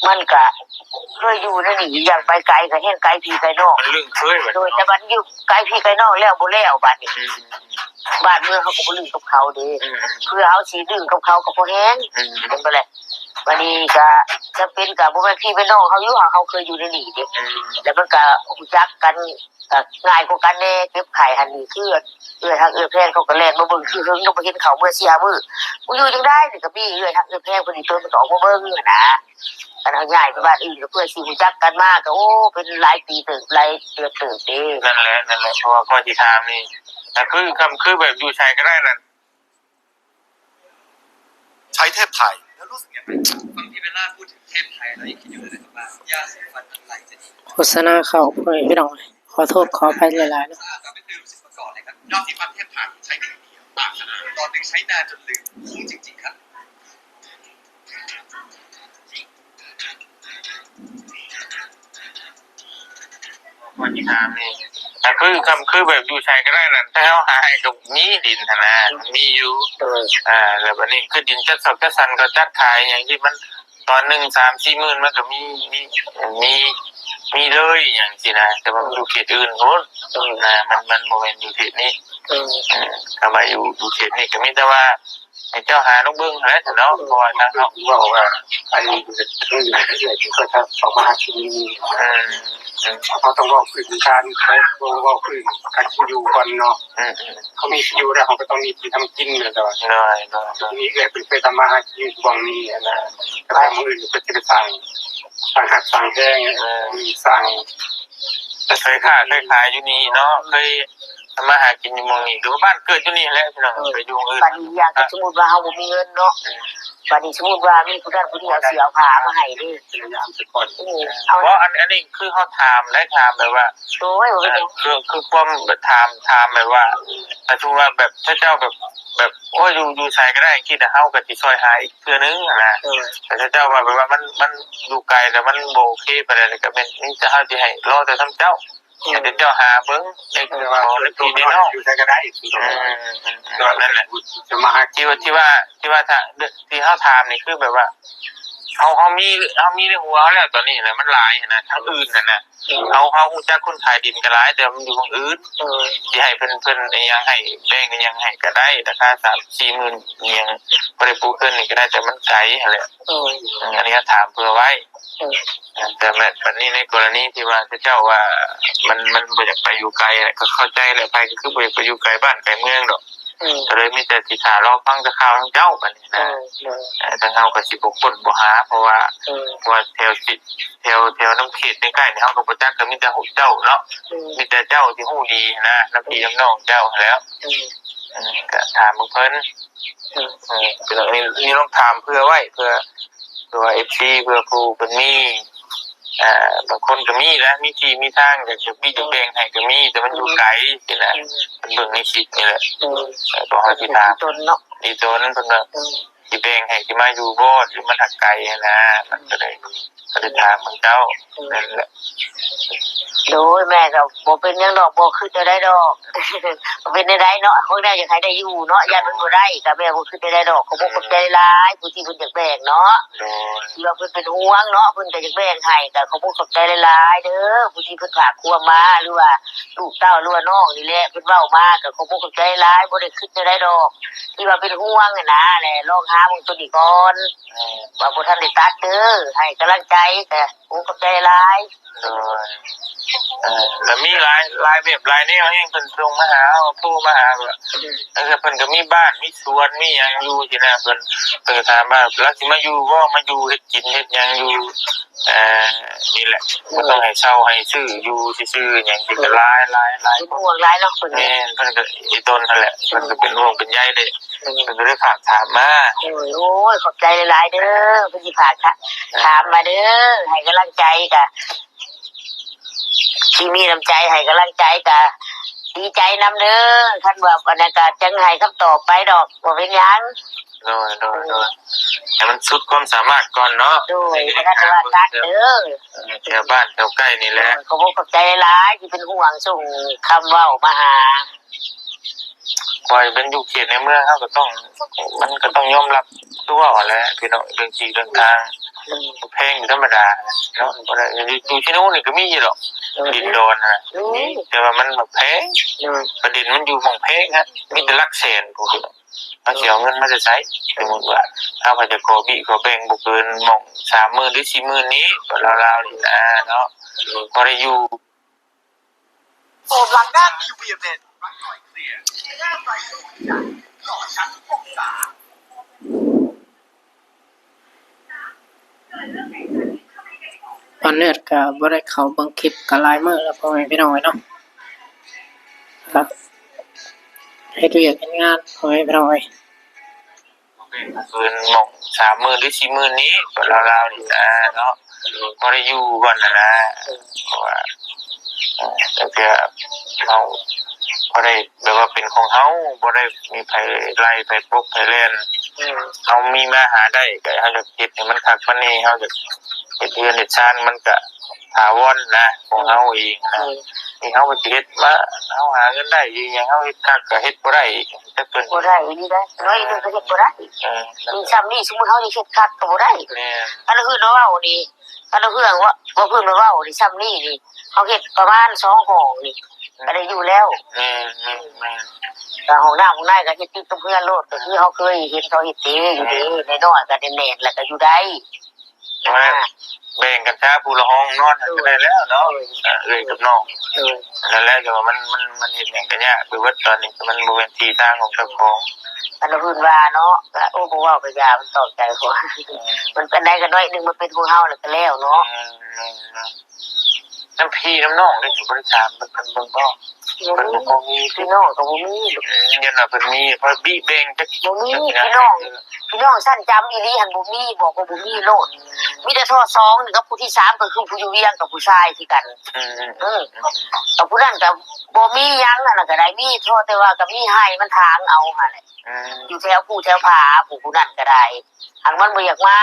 ມັນກະເຄີຍຢູ່ໃນນີ້ ຢາກໄປໄກກໍແຮ່ງໄກພີ່ໄກນ້ອງ ມັນລຶ້ງເຄີຍ ໂດຍ ແຕ່ບັດຢູ່ໄກພີ່ໄກນ້ອງແລ້ວບໍ່ແລ້ວ ບັດນີ້ ອືມ ບ້ານເມືອງເຮົາກໍບໍ່ລຶ້ງກັບເຂົາເດ້ ອືມ ເພື່ອເຮົາຊິດຶງກັບເຂົາກໍບໍ່ແຮງ ອືມ ເຫັນບໍ່ແລະ ບັດນີ້ກະຈຳເປັນ ກະບໍ່ແມ່ນພີ່ແມ່ນນ້ອງເຮົາຢູ່ ເຮົາເຄີຍຢູ່ໃນນີ້ເດ້ ອືມ ແລ້ວມັນກະຮູ້ຈັກກັນ ກໍງ່າຍກວ່າກັນແດ່ ເຈັບໄຂ້ຫັ້ນນີ້ ຄືເອື້ອຍຮັກເອື້ອຍແພງເຂົາກໍແລ່ນມາເບິ່ງ ອືມ ຄືເຫິງກໍບໍ່ເຫັນເຂົາ ເມື່ອສີ່ຫ້າມື້ ບໍ່ຢູ່ຈັ່ງໃດ ນີ້ກໍມີເອື້ອຍຮັກເອື້ອຍແພງເພິ່ນອີກຕົນ ເພິ່ນກໍອອກມາເບິ່ງຫັ້ນນະ ຄັນເຮົາຍ້າຍໄປບ້ານອື່ນກໍເພື່ອຊິຮູ້ຈັກກັນມາ ກໍ ໂອ້ ເປັນຫຼາຍປີເຕີບ ຫຼາຍເດືອນເຕີບເດ້ ນັ້ນແຫຼະ ນັ້ນແຫຼະ ເພາະວ່າຂ້ອຍຊິຖາມນີ້ ກໍຄື ຄືແບບຢູ່ໃສກໍໄດ້ນັ້ນ ໃຊ້ເທບໄທແລ້ວຮູ້ສຶກຍັງໄງ? ຟັງທີ່ເວລາພູດເຖິງເທບໄທແລ້ວຍັງຄິດຢູ່ເລີຍນະຄັບວ່າ ຢາສີຟັນອັນໃດຈະດີ? ໂຄສະນາເຂົ້າ ພໍ່ແມ່ພີ່ນ້ອງ ຂໍໂທດຂໍອະໄພຫຼາຍໆເນາະ ສະອາດແບບໄມ່ເຕີມສິ່ງປະກອບເລີຍຄັບ ຢາສີຟັນເທບໄທ ໃຊ້ໜຶ່ງດຽວ ປາກສະອາດ ຕໍ່ດຶງໃຊ້ນານຈົນລືມ ຄຸ້ມຈິງໆຄັບ. ຂ້ອຍຊິຖາມນີ້ ກໍຄື ກໍຄືແບບຢູ່ໃສກໍໄດ້ນັ້ນ ແຕ່ເຮົາຫາໃຫ້ກໍມີດິນຫັ້ນນະ ມັນມີຢູ່ ໂດຍ ອ່າ ແລ້ວບັດນີ້ຄືດິນຈັດສອກຈັດສັນ ກໍຈັດຂາຍຫຍັງທີ່ມັນ ຕອນໜຶ່ງສາມສີ່ໝື່ນ ມັນກໍມີ ມີ ມີ ມີເລີຍຫຍັງຊີ້ນະ ແຕ່ວ່າມັນຢູ່ເຂດອື່ນພຸ້ນ ໂດຍ ນະ ມັນ ມັນບໍ່ແມ່ນຢູ່ເຂດນີ້ ໂດຍ ເອີ ຖ້າວ່າຢູ່ ຢູ່ເຂດນີ້ກໍມີແຕ່ວ່າ ໃຫ້ເຈົ້າຫາລອງເບິ່ງຫັ້ນແຫຼະເນາະ ເພາະວ່າທາງເຮົາ ເວົ້າວ່າ ອັນນີ້ເປັນເລື່ອງທີ່ເຂົາຈະເຂົ້າມາຫາກິນຢູ່ນີ້ ອືມ ເຮົາຕ້ອງເວົ້າພື້ນຖານ ເວົ້າພື້ນການກິນຢູ່ກ່ອນເນາະ ອືມໆ ເຮົາມີທີ່ຢູ່ແລ້ວ ເຮົາກໍຕ້ອງມີທີ່ທຳກິນແມ່ນບໍ່? ໂດຍໆ ມີເອື້ອຍເພິ່ນເຄີຍທຳມາຫາກິນຢູ່ບ່ອນນີ້ຫັ້ນນະ ແຕ່ວ່າມື້ອື່ນເພິ່ນຊິໄປສ້າງ ສ້າງຮັກສ້າງແພງ ເອີ ສ້າງ ເຄີຍຄ້າເຄີຍຂາຍຢູ່ນີ້ເນາະ ເຄີຍ ທຳມາຫາກິນຢູ່ໝ່ອງນີ້ ຫຼືວ່າບ້ານເກີດຢູ່ນີ້ແຫຼະ ພີ່ນ້ອງ ເອີ ໄປຢູ່ໝ່ອງອື່ນ ບັດນີ້ຢ່າງ ສົມມຸດວ່າເຮົາບໍ່ມີເງິນເນາະ ເອີ ບັດນີ້ສົມມຸດວ່າມີຜູ້ນັ້ນຜູ້ນີ້ເອົາເສື້ອເອົາຜ້າມາໃຫ້ເດ້ ເອີ ເອົາ ບໍ່ ອັນ ອັນນີ້ຄືເຮົາຖາມໄດ້ ຖາມແບບວ່າ ໂດຍ ເອີ ຄື ຄືຄວາມແບບຖາມ ຖາມແບບວ່າ ຖ້າສົມມຸດວ່າແບບເຂົາເຈົ້າແບບ ແບບ ໂອ້ຍ ຢູ່ ຢູ່ໃສກໍໄດ້ ຄິດວ່າເຮົາກໍຊິຊ່ອຍຫາອີກເທື່ອໜຶ່ງຫັ້ນນະ ເອີ ແຕ່ເຂົາເຈົ້າວ່າແບບວ່າມັນ ມັນຢູ່ໄກ ແລ້ວມັນບໍ່ໂອເຄປານໃດ ກໍແມ່ນມີແຕ່ເຮົາຊິໃຫ້ ລໍແຕ່ທາງເຈົ້າ ເອີ ໃຫ້ເຂົາເຈົ້າຫາເບິ່ງ ໃນ ແຕ່ວ່າ ໃນພີ່ໃນນ້ອງ ຢູ່ໃສກໍໄດ້ ອືມ ແຕ່ວ່ານັ້ນແຫຼະ ທີ່ວ່າ ທີ່ວ່າ ທີ່ວ່າຖ້າ ທີ່ເຮົາຖາມນີ້ຄືແບບວ່າ ເຮົາ ເຮົາມີ ເຮົາມີໃນຫົວເຮົາແລ້ວຕອນນີ້ນະ ມັນຫຼາຍຫັ້ນນະ ທາງອື່ນຫັ້ນນະ. ເຮົາ ເຮົາຮູ້ຈັກຄົນຂາຍດິນກໍຫຼາຍ ແຕ່ມັນຢູ່ໝ່ອງອື່ນ. ຊິໃຫ້ເພິ່ນ ເພິ່ນອີ່ຫຍັງໃຫ້ ແບ່ງອີ່ຫຍັງໃຫ້ກໍໄດ້ ລາຄາສາມສີ່ໝື່ນອີ່ຫຍັງ ບໍ່ໄດ້ປູກເຮືອນນີ້ກໍໄດ້ ແຕ່ມັນໄກຫັ້ນແຫຼະ. ເອີ ອັນນີ້ກໍຖາມເພື່ອໄວ້. ເອີ ແຕ່ແບບ ບັດນີ້ໃນກໍລະນີທີ່ວ່າເຂົາເຈົ້າວ່າ ມັນ ມັນບໍ່ຢາກໄປຢູ່ໄກ ກໍເຂົ້າໃຈແຫຼະ ໃຜກໍຄືບໍ່ຢາກໄປຢູ່ໄກບ້ານໄກເມືອງດອກ. ເອີ ກໍເລີຍມີແຕ່ຊິຖ້າລໍຟັງແຕ່ຂ່າວທາງເຈົ້າບັດນີ້ນະ. ເອີ ເອີ ທາງເຮົາກໍຊິບໍ່ຄົ້ນບໍ່ຫາ ເພາະວ່າ ເອີ ເພາະວ່າແຖວ ແຖວ ແຖວນຳເຂດໃກ້ໆນີ້ເຮົາກໍບໍ່ຈັກ ກໍມີແຕ່ເຈົ້າເນາະ. ເອີ ມີແຕ່ເຈົ້າທີ່ຮູ້ດີນະ ນຳພີ່ນຳນ້ອງເຈົ້າຫັ້ນແຫຼະ. ເອີ ເອີ ກໍຖາມເບິ່ງເພິ່ນ. ເອີ ເອີ ພີ່ນ້ອງ ນີ້ ນີ້ລອງຖາມເພື່ອໄວ້ ເພື່ອ ເພື່ອວ່າເອັຟຊີ ເພື່ອຜູ້ເພິ່ນມີ ອ່າ ບາງຄົນກໍມີນະ ມີທີ່ມີທາງ ຢາກ ຢາກມີ ຢາກແບ່ງໃຫ້ກໍມີ ແຕ່ມັນຢູ່ໄກຊີ້ນະ. ເອີ ເພິ່ນເບິ່ງໃນຄລິບນີ້ແຫຼະ. ເອີ ເອີ ກໍເຮົາຊິຖາມ ດີຕົນເນາະ ດີຕົນເພິ່ນວ່າ ເອີ ຊິແບ່ງໃຫ້ ຊິມາຢູ່ບໍ່ ຫຼືມັນຫາກໄກຫັ້ນນະ. ມັນກໍໄດ້ ກໍໄດ້ຖາມເບິ່ງເຈົ້າ. ເອີ ນັ້ນແຫຼະ. ໂດຍ ແມ່ກໍບໍ່ເປັນຫຍັງດອກ ບໍ່ຄິດແນວໃດດອກ. ເປັນແນວໃດເນາະ ພວກແນວຢາກໃຫ້ໄດ້ຢູ່ເນາະ ຢ້ານມັນບໍ່ໄດ້ ກໍແມ່ບໍ່ຄິດແນວໃດດອກ. ຂອບອົກຂອບໃຈຫຼາຍ ຜູ້ທີ່ເພິ່ນຢາກແບ່ງເນາະ. ໂດຍ ທີ່ວ່າເພິ່ນເປັນຫ່ວງເນາະ ເພິ່ນກໍຢາກແບ່ງໃຫ້ ກໍຂອບອົກຂອບໃຈຫຼາຍໆເດີ ຜູ້ທີ່ເພິ່ນຝາກຄວາມມາ ຫຼືວ່າລູກເຕົ້າ ຫຼືວ່ານ້ອງນີ້ແຫຼະ ເພິ່ນເວົ້າມາ ກໍຂອບອົກຂອບໃຈຫຼາຍ ບໍ່ໄດ້ຄິດແນວໃດດອກ ທີ່ວ່າເປັນຫ່ວງຫັ້ນນະ. ແລະລອງຫາເບິ່ງໂຕນີ້ກ່ອນ ແມ່ນ ວ່າບໍ່ທັນໄດ້ຕັດເດີ ໃຫ້ກຳລັງໃຈ ກໍ ໂອ້ ຂອບໃຈຫຼາຍ. ໂດຍ ເອີ ກໍມີຫຼາຍ ຫຼາຍແບບຫຼາຍແນວແຮງ ເພິ່ນສົ່ງມາຫາເຮົາ ໂທມາຫາ ວ່າ ອືມ ເອີ ເພິ່ນກໍມີບ້ານ ມີສວນ ມີຫຍັງຢູ່ຊີ້ນະ. ເພິ່ນ ເພິ່ນກໍຖາມວ່າ ລາວຊິມາຢູ່ບໍ່ ມາຢູ່ເຮັດກິນເຮັດຫຍັງຢູ່ ເອີ ນີ້ແຫຼະ ອືມ ບໍ່ຕ້ອງໃຫ້ເຊົ່າໃຫ້ຊື້ ຢູ່ຊື່ໆຫຍັງຊີ້ ອືມ ກໍຫຼາຍ ຫຼາຍ ຫຼາຍ ເປັນຫ່ວງຫຼາຍເນາະເພິ່ນ. ແມ່ນ ເພິ່ນກໍອີ່ຕົນຫັ້ນແຫຼະ ເພິ່ນກໍເປັນຫ່ວງເປັນໃຍເດ້. ເພິ່ນກໍເລີຍຝາກຖາມມາ. ໂດຍ ໂອ້ຍ ຂອບໃຈຫຼາຍໆເດີ ເພິ່ນຊິຝາກຖາມມາເດີ ໃຫ້ກຳລັງໃຈກະ ທີ່ມີນ້ຳໃຈໃຫ້ກຳລັງໃຈກະດີໃຈນຳເດີ. ຄັນວ່າອັນນັ້ນກະຈັ່ງໃຫ້ຄຳຕອບໄປດອກ ບໍ່ເປັນຫຍັງ. ໂດຍ ໂດຍ ໂດຍ ໃຫ້ມັນສຸດຄວາມສາມາດກ່ອນເນາະ. ໂດຍ ບໍ່ທັນໄດ້ວ່າຕັດເດີ ແຖວບ້ານແຖວໃກ້ນີ້ແຫຼະ. ໂດຍ ຂອບອົກຂອບໃຈຫຼາຍໆ ທີ່ເປັນຫ່ວງ ສົ່ງຄຳເວົ້າມາຫາ. ວ່າເປັນຢູ່ເຂດໃນເມືອງ ເຮົາກໍຕ້ອງ ມັນກໍຕ້ອງຍອມຮັບ ຄືເວົ້າຫັ້ນແຫຼະພີ່ນ້ອງ ເລື່ອງທີ່ເລື່ອງທາງ ອືມ ແພງຢູ່ທຳມະດາເນາະ. ບໍ່ໄດ້ ຢູ່ທີ່ໂນ້ນນີ້ກໍມີຢູ່ດອກ ເອີ ດິນດອນນະ ອືມ ມີ ແຕ່ວ່າມັນແພງ. ອືມ ປະເດັນມັນຢູ່ໝ່ອງແພງຮະ ມີແຕ່ຫຼັກແສນພຸ້ນ. ເຮົາຊິເອົາເງິນມາແຕ່ໃສ? ສົມມຸດວ່າເຮົາພະຈະຂໍບີຂໍແບ່ງບໍ່ເກີນໝ່ອງສາມໝື່ນ ຫຼື ສີ່ໝື່ນນີ້ ກໍລາວໆນີ້ນະເນາະ ພໍໄດ້ຢູ່. ບ່າວເນີດກໍບໍ່ໄດ້ເຂົ້າເບິ່ງຄລິບກໍຫຼາຍມື້ແລ້ວ ພໍ່ແມ່ພີ່ນ້ອງເອີຍເນາະ. ກໍເຮັດວຽກເຮັດງານ ພໍ່ແມ່ພີ່ນ້ອງເອີຍ. ເປັນໝ່ອງສາມໝື່ນ ຫຼື ສີ່ໝື່ນນີ້ ກໍລາວໆນີ້ນະເນາະ ພໍໄດ້ຢູ່ກ່ອນຫັ້ນນະ. ເພາະວ່າ ເອີ ຕັ້ງແຕ່ເຮົາພໍໄດ້ແບບວ່າເປັນຂອງເຮົາ ບໍ່ໄດ້ມີໃຜໄລ່ໃຜປົກໃຜແລ່ນ. ເຮົາມີມາຫາໄດ້ ກໍເຮົາຢາກເຮັດໃຫ້ມັນຄັກປານນີ້ ເຮົາຢາກເຮັດເຮືອນເຮັດຊານ ມັນກະຖາວອນນະ ຂອງເຮົາເອງນະ. ນີ້ເຮົາກໍຊິເຮັດມາ ເຮົາຫາເງິນໄດ້ອີ່ຫຍັງ ເຮົາເຮັດຄັກກໍເຮັດບໍ່ໄດ້ອີກ ຈັກເພິ່ນ ບໍ່ໄດ້ອີ່ຫຼີໃດ໋ ໜ້ອຍໜຶ່ງກໍເຮັດບໍ່ໄດ້. ເອີ ມີຊ່ຳນີ້ ສົມມຸດເຮົາຊິເຮັດຄັກກໍບໍ່ໄດ້. ແມ່ນ ຄັນເຮົາເວົ້ານີ້ ຄັນເຮົາເວົ້າ ວ່າເພິ່ນມາເວົ້ານີ້ ຊ່ຳນີ້ນີ້ ເຮົາເຮັດປະມານສອງຫ້ອງນີ້ ກໍໄດ້ຢູ່ແລ້ວ. ແມ່ນ ແມ່ນ ແມ່ນ ກໍຫ້ອງນ້ຳຫ້ອງໃນກໍເຮັດຕິດກັບເຮືອນໂລດ ກໍຄືເຮົາເຄີຍເຫັນເຂົາເຮັດເດ້ ຢູ່ເດ້ ນ້ອຍໆ ກໍແໜ້ນໆ ແລ້ວກໍຢູ່ໄດ້. ແບ່ງກັນຊະ ຜູ້ລະຫ້ອງນອນກໍໄດ້ແລ້ວເນາະ ເອື້ອຍກັບນ້ອງ. ນັ້ນແຫຼະ ແຕ່ວ່າມັນ ມັນ ມັນເຮັດຫຍັງກໍຍາກໄປເບິດ ຕອນນີ້ມັນບໍ່ແມ່ນທີ່ທາງຂອງເຈົ້າຂອງ. ອັນອື່ນວ່າເນາະ ກໍ ໂອ້ ບໍ່ເວົ້າກໍຢ່າ ມັນຕອບໃຈຂ້ອຍ. ມັນອັນໃດກໍໜ້ອຍໜຶ່ງ ມັນເປັນຂອງເຮົາແລ້ວກໍແລ້ວເນາະ. ແມ່ນໆ ນຳພີ່ນຳນ້ອງເດ້ ບໍ່ໄດ້ຖາມເພິ່ນເບິ່ງບໍ່? ເພິ່ນບໍ່ມີ ພີ່ນ້ອງກໍບໍ່ມີ. ອືມ ຢ້ານວ່າເພິ່ນມີ ພໍບີແບ່ງຈັກ ບໍ່ມີ ພີ່ນ້ອງ ພີ່ນ້ອງຊັ້ນຈຳອີ່ຫຼີຫັ້ນບໍ່ມີ ບອກວ່າບໍ່ມີໂລດ. ມີແຕ່ທໍ່ສອງນີ້ກັບຜູ້ທີສາມ ກໍຄືຜູ້ຢູ່ວຽງກັບຜູ້ຊາຍຄືກັນ. ອືມ ເອີ ກັບຜູ້ນັ້ນກໍບໍ່ມີຫຍັງ ອັນນັ້ນກໍໄດ້ ມີທໍ່ແຕ່ວ່າກໍມີໄຮ່ມັນຖາງເອົາຫັ້ນແຫຼະ. ອືມ ຢູ່ແຖວພູແຖວຜາ ຜູ້ ຜູ້ນັ້ນກໍໄດ້ ຫາກມັນບໍ່ຢາກມາ.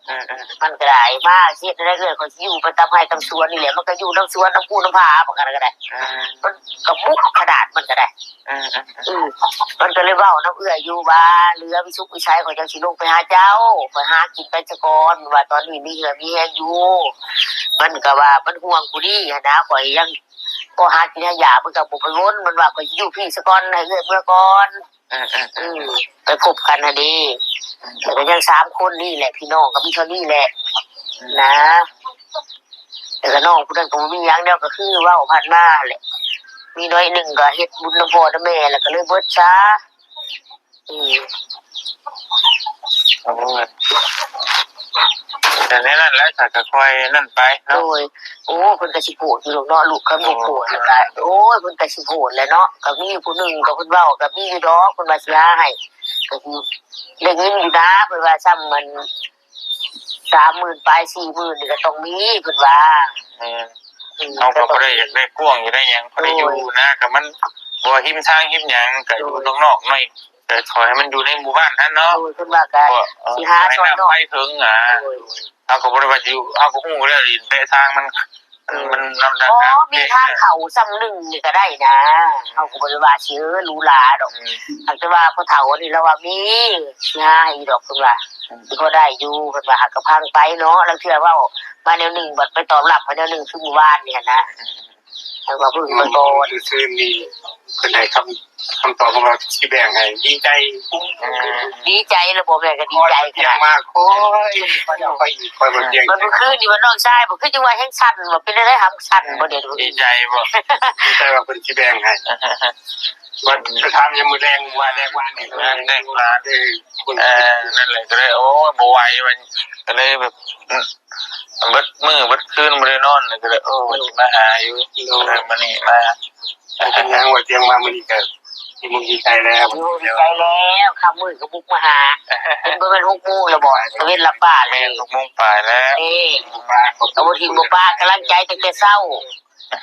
ເອີໆ ມັນກໍໄດ້ມາເຮັດແນວໃດ ເອື້ອຍຂ້ອຍຊິຢູ່ໄປຕາມໄຮ່ຕາມສວນນີ້ແຫຼະ ມັນກໍຢູ່ນຳສວນນຳພູນຳຜາ ບັກອັນນັ້ນກໍໄດ້ ເອີ ມັນກໍບຸກຂະໜາດ ມັນກໍໄດ້ ເອີໆ ອືມ ມັນກໍເລີຍເວົ້ານຳເອື້ອຍຢູ່ວ່າ ເຫຼືອມີສຸກມີໄຊ ຂ້ອຍຈັ່ງຊິລົງໄປຫາເຈົ້າ ຂ້ອຍຫາກິນໄປສາກ່ອນ ວ່າຕອນນີ້ມີເຫື່ອມີແຮງຢູ່ ມັນກໍວ່າມັນຫ່ວງຜູ້ນີ້ຫັ້ນນະ ຂ້ອຍຍັງພໍຫາກິນຫາຢາ ມັນກໍບໍ່ໄປວົນ ມັນວ່າ ຂ້ອຍຊິຢູ່ພີ້ສາກ່ອນ ໃຫ້ເອື້ອຍເມືອກ່ອນ ອືມ ໄປພົບກັນຫັ້ນເດ້ ແລ້ວກໍຍັງສາມຄົນນີ້ແຫຼະ ພີ່ນ້ອງກໍມີເທົ່ານີ້ແຫຼະນະ ແລ້ວກໍນ້ອງຜູ້ນັ້ນກໍບໍ່ມີຫຍັງ ແນວກໍຄືເວົ້າຜ່ານມາຫັ້ນແຫຼະ ມີໜ້ອຍໜຶ່ງກໍເຮັດບຸນນຳພໍ່ນຳແມ່ ແລ້ວກໍເລີຍເບິດຊະ ອືມ ໂອ້ຍ ແຕ່ແນວນັ້ນແຫຼະ ຂ້ອຍກໍຄ່ອຍນັ້ນໄປເນາະ ໂດຍ ໂອ້ ເພິ່ນກໍຊິໂພດຢູ່ດອກເນາະ ລູກຄັນບໍ່ໂພດແລ້ວກໍ ໂອ້ຍ ເພິ່ນກໍຊິໂພດແຫຼະເນາະ ກໍມີຜູ້ໜຶ່ງກໍເພິ່ນເວົ້າກໍມີຢູ່ດອກ ເພິ່ນວ່າຊິຫາໃຫ້ ກໍຄືໄດ້ຍິນຢູ່ນາ ເພິ່ນວ່າຊ່ຳມັນສາມໝື່ນປາຍ ສີ່ໝື່ນນີ້ກໍຕ້ອງມີ ເພິ່ນວ່າ ແມ່ນ ອືມ ເຮົາກໍບໍ່ໄດ້ຢາກໄດ້ກວ້າງ ຢາກໄດ້ຫຍັງ ພໍໄດ້ຢູ່ນະ ກໍມັນບໍ່ວ່າຮິມທາງຮິມຫຍັງ ກໍຢູ່ນອກໆໜ້ອຍ ແຕ່ຂໍໃຫ້ມັນຢູ່ໃນໝູ່ບ້ານຫັ້ນເນາະ ໂດຍ ເພິ່ນວ່າກໍ ເອີ ຊິຫາຊ່ອຍນ້ອງ ໄປເຖິງ ອ່າ ໂດຍ ເຮົາກໍບໍ່ໄດ້ວ່າຊິຢູ່ ເຮົາກໍຮູ້ແລ້ວ ດິນແປະທາງມັນ ເອີ ມັນນຳທາງ ອໍ ມີທາງເຂົ້າຊ່ຳໜຶ່ງນີ້ກໍໄດ້ນະ ເຮົາກໍບໍ່ໄດ້ວ່າຊິ ເອີ ຫຼູຫຼາດອກ ອືມ ຫາກແຕ່ວ່າພໍ່ເຖົ້ານີ້ລາວວ່າມີ ຊິຫາໃຫ້ອີກດອກ ເພິ່ນວ່າ ອືມ ຊິພໍໄດ້ຢູ່ ເພິ່ນວ່າ ຫາກະພັງໄປເນາະ ລາງເທື່ອເວົ້າມາແນວໜຶ່ງ ບັດໄປຕອບຮັບມາແນວໜຶ່ງ ຄືມື້ວານນີ້ຫັ້ນນະ ອືມ ເພິ່ນວ່າເພິ່ງໄປກ່ອນ ມື້ຄືນນີ້ເພິ່ນໃຫ້ຄຳ ຄຳຕອບມາວ່າຊິແບ່ງໃຫ້ ດີໃຈ ອືມ ດີໃຈລະບໍ່ແມ່ນກໍດີໃຈ ຂ້ອຍມາ ຂ້ອຍ ຂ້ອຍ ຂ້ອຍ ຂ້ອຍບໍ່ຕຽງ ມື້ຄືນນີ້ວ່ານ້ອງຊາຍບໍ່ຄືຈັ່ງວ່າແຮງສັ່ນ ວ່າເປັນແນວໃດຫຳສັ່ນບໍ່ເດ ດີໃຈບໍ່ ດີໃຈວ່າເພິ່ນຊິແບ່ງໃຫ້ ບັດໄປຖາມຍາມມື້ແລງ ວ່າແລງວານນີ້ ແລງວານ ເອີ ເອີ ນັ້ນແຫຼະ ກໍເລີຍ ໂອ້ຍ ບໍ່ໄຫວ ກໍເລີຍແບບ ອືມ ເບິດມື້ເບິດຄືນບໍ່ໄດ້ນອນ ກໍເລີຍ ໂອ້ ວ່າຊິມາຫາຢູ່ ໂດຍ ກໍເລີຍມື້ນີ້ມາ ເປັນຫຍັງວ່າຕຽງມາມື້ນີ້ກໍດີມຸກດີໃຈແລ້ວ ດີໃຈແລ້ວ ຄ່ຳມື້ກໍບຸກມາຫາ ເຫັນບໍ່ແມ່ນຫົກໂມງແລ້ວບໍ່ ຕາເວັນລັບຟ້າແລ້ວ ແມ່ນຫົກໂມງປາຍແລ້ວ ເອີ ບໍ່ຖິ້ມບໍ່ປະ ກຳລັງໃຈຕັ້ງແຕ່ເຊົ້າ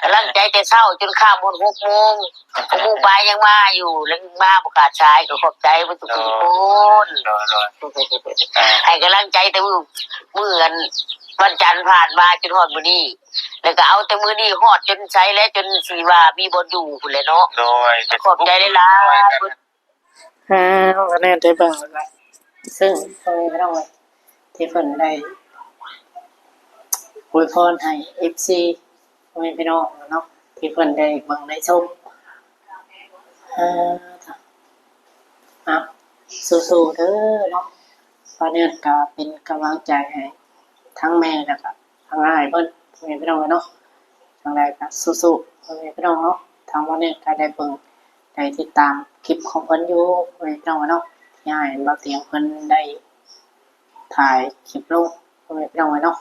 ກຳລັງໃຈແຕ່ເຊົ້າຈົນຄ່ຳຮອດຫົກໂມງ ຫົກໂມງປາຍຍັງມາຢູ່ ແລ້ວມາບໍ່ຂາດສາຍ ກໍຂອບໃຈເບິດທຸກຄົນ ໂດຍ ໂດຍ ໃຫ້ກຳລັງໃຈແຕ່ມື້ ມື້ອັນວັນຈັນຜ່ານມາຈົນຮອດມື້ນີ້ ແລ້ວກໍເອົາແຕ່ມື້ນີ້ຮອດຈົນໃສແລ້ວ ຈົນຊິວ່າມີບ່ອນຢູ່ພຸ້ນແຫຼະເນາະ ໂດຍ ຂອບໃຈຫຼາຍໆ ອ່າ ກໍແນ່ໄດ້ເບິ່ງແລ້ວ ເຊິ່ງພໍ່ແມ່ພີ່ນ້ອງເອີຍ ທີ່ເພິ່ນໄດ້ອວຍພອນໃຫ້ເອັຟຊີພໍ່ແມ່ພີ່ນ້ອງເນາະ ທີ່ເພິ່ນໄດ້ເບິ່ງໄດ້ຊົມ ອ່າ ອ່ະ ສູ້ໆເດີເນາະ ປ້າເນີດກໍເປັນກຳລັງໃຈໃຫ້ທັງແມ່ ແລ້ວກໍທັງອ້າຍເພິ່ນ ພໍ່ແມ່ພີ່ນ້ອງເນາະ ຈັ່ງໃດກໍສູ້ໆ ພໍ່ແມ່ພີ່ນ້ອງເນາະ ທາງປ້າເນີດກໍໄດ້ເບິ່ງ ໄດ້ຕິດຕາມຄລິບຂອງເພິ່ນຢູ່ ພໍ່ແມ່ພີ່ນ້ອງເນາະ ທີ່ອ້າຍບ່າວຕຽງເພິ່ນໄດ້ຖ່າຍຄລິບລົງ ພໍ່ແມ່ພີ່ນ້ອງເນາະ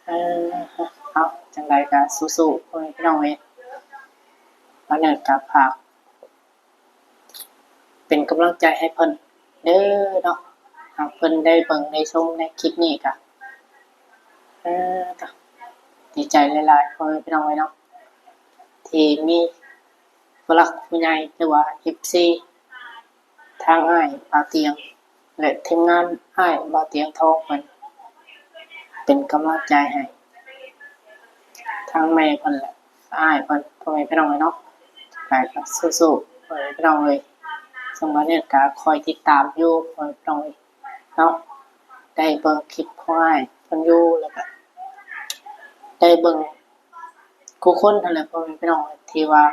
ເອີ ເອົາ ຈັ່ງໃດກໍສູ້ໆ ພໍ່ແມ່ພີ່ນ້ອງເອີຍ ປ້າເນີດກໍຝາກ ເປັນກຳລັງໃຈໃຫ້ເພິ່ນເດີເນາະ ຫາກເພິ່ນໄດ້ເບິ່ງໄດ້ຊົມໃນຄລິບນີ້ກະ ເອີ ດີໃຈຫຼາຍໆ ພໍ່ແມ່ພີ່ນ້ອງເອີຍເນາະ ທີ່ມີຜູ້ຫຼັກຜູ້ໃຫຍ່ ຫຼືວ່າເອັຟຊີ ທາງອ້າຍບ່າວຕຽງ ແລະ ທີມງານອ້າຍບ່າວຕຽງທອງເພິ່ນ ເປັນກຳລັງໃຈໃຫ້ ທັງແມ່ເພິ່ນ ແລະ ອ້າຍເພິ່ນ ພໍ່ແມ່ພີ່ນ້ອງເອີຍເນາະ ແລ້ວກໍສູ້ໆ ພໍ່ແມ່ພີ່ນ້ອງເອີຍ ເຊິ່ງວ່າເນີດກໍຄອຍຕິດຕາມຢູ່ ພໍ່ແມ່ພີ່ນ້ອງເອີຍເນາະ ໄດ້ເບິ່ງຄລິບຂອງອ້າຍເພິ່ນຢູ່ ແລ້ວກໍໄດ້ເບິ່ງ ຄູ່ຄົນຫັ້ນແຫຼະ ພໍ່ແມ່ພີ່ນ້ອງ ທີ່ວ່າ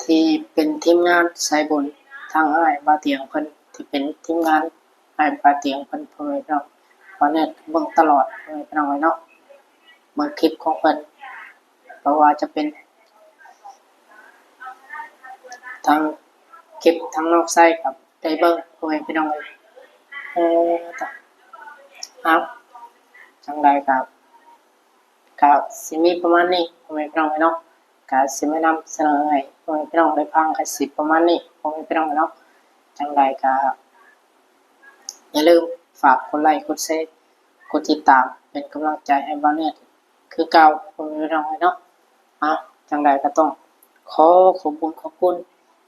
ທີ່ເປັນທີມງານສາຍບຸນ ທາງອ້າຍບ່າວຕຽງເພິ່ນ ທີ່ເປັນທີມງານອ້າຍບ່າວຕຽງເພິ່ນ ພໍ່ແມ່ພີ່ນ້ອງ ເບິ່ງຕະຫຼອດ ພໍ່ແມ່ພີ່ນ້ອງເອີຍເນາະ ເບິ່ງຄລິບຂອງເພິ່ນ ບໍ່ວ່າຈະເປັນ ທັງຄລິບ ທັງນ້ອງຊາຍ ກໍໄດ້ເບິ່ງ ພໍ່ແມ່ພີ່ນ້ອງເອີຍ ເອີ ເອົາ ຈັ່ງໃດກໍ ກະຊິມີປະມານນີ້ ພໍ່ແມ່ພີ່ນ້ອງເອີຍເນາະ ກະຊິມານຳສະເໜີໃຫ້ພໍ່ແມ່ພີ່ນ້ອງໄດ້ຟັງ ກະຊິປະມານນີ້ ພໍ່ແມ່ພີ່ນ້ອງເນາະ ຈັ່ງໃດກະຢ່າລືມຝາກກົດໄລ້ ກົດແຊ ກົດຕິດຕາມ ເປັນກຳລັງໃຈໃຫ້ບ່າວເນີດຄືເກົ່າ ພໍ່ແມ່ພີ່ນ້ອງເອີຍເນາະ ເອົາ ຈັ່ງໃດກະຕ້ອງ ຂໍຂອບບຸນຂອບຄຸນ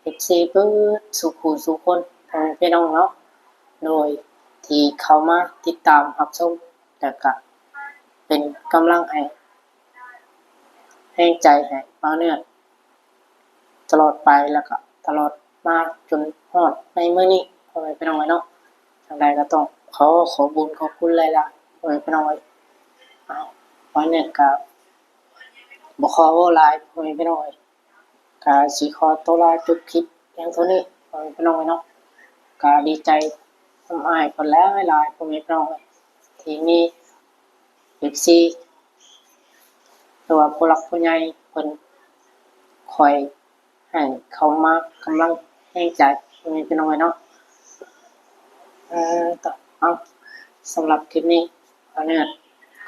ເອັຟຊີ ເບິດສູ່ຜູ້ສູ່ຄົນ ພໍ່ແມ່ພີ່ນ້ອງເນາະ ໂດຍ ທີ່ເຂົ້າມາຕິດຕາມຮັບຊົມ ແລະກະເປັນກຳລັງໃຫ້ ແຮງໃຈໃຫ້ບ່າວເນີດຕະຫຼອດໄປ ແລະກະຕະຫຼອດມາຈົນຮອດໃນມື້ນີ້ ພໍ່ແມ່ພີ່ນ້ອງເອີຍເນາະ. ຈັ່ງໃດກໍຕ້ອງຂໍຂອບບຸນຂອບຄຸນຫຼາຍໆ ພໍ່ແມ່ພີ່ນ້ອງເອີຍ. ເອົາ ບ່າວເນີດກໍບໍ່ຂໍເວົ້າຫຼາຍ ພໍ່ແມ່ພີ່ນ້ອງເອີຍ. ກະຊິຂໍຕົວລາຈົບຄລິບພຽງເທົ່ານີ້ ພໍ່ແມ່ພີ່ນ້ອງເອີຍເນາະ. ກະດີໃຈນຳອ້າຍເພິ່ນຫຼາຍໆ ພໍ່ແມ່ພີ່ນ້ອງເອີຍ ທີ່ມີເອັຟຊີ ຫຼືວ່າຜູ້ຫຼັກຜູ້ໃຫຍ່ເພິ່ນຄອຍໃຫ້ເຂົ້າມາກຳລັງແຮງໃຈ ພໍ່ແມ່ພີ່ນ້ອງເອີຍເນາະ. ເອີ ເອົາ ສຳລັບຄລິບນີ້ ບ່າວເນີດ